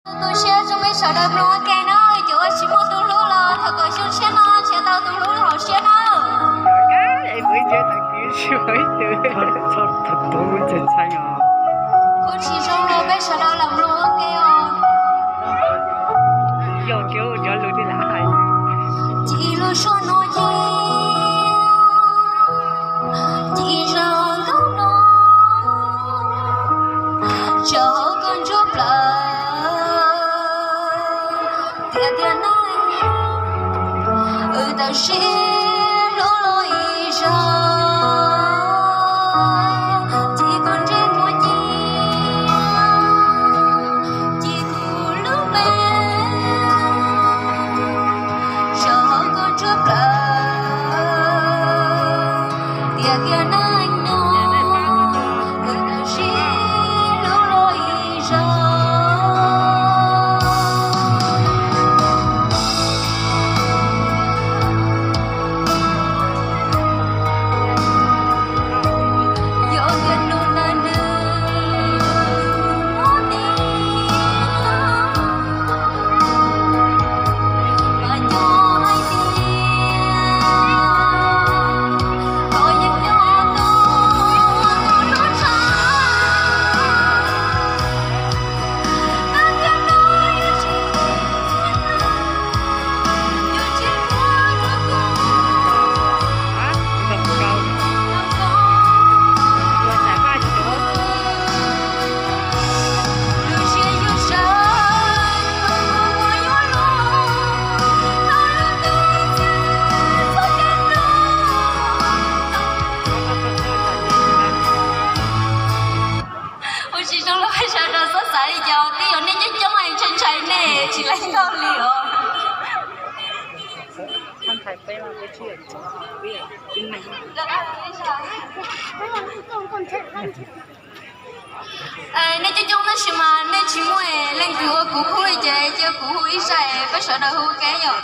Tu siab rau peb sawv daws mloog ua ke na, cov uas tsis muaj tus hlub los thov kom xyoo tshiab no nrhiav tau tus hlub hauv siab na. Kuv tsis zoo los peb sawv daws los mloog ua ke os. Ci lus suab no ci, ci zog nkauj no, tsam hauv koj ntsuab plaws, tiag tiag neej, wb tau sib hlub los ib zaug, ci koj ntsej muag ci, ci kuv lub npe, tsam hauv koj ntsuab plaws, tiag tiag neej no, wb tau sib hlub los ib zaug. Ua tsis zoo los peb sawv daws xav xav li cas, twb yog nej coob coob es ntshai ntshai nej tsis laib nkauj li os. Nej coob coob tab sis mas nej tsis muaj leej twg ua kuv khub li ces cia kuv hu ib zaj peb sawv daws hu ua ke yom.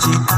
tsis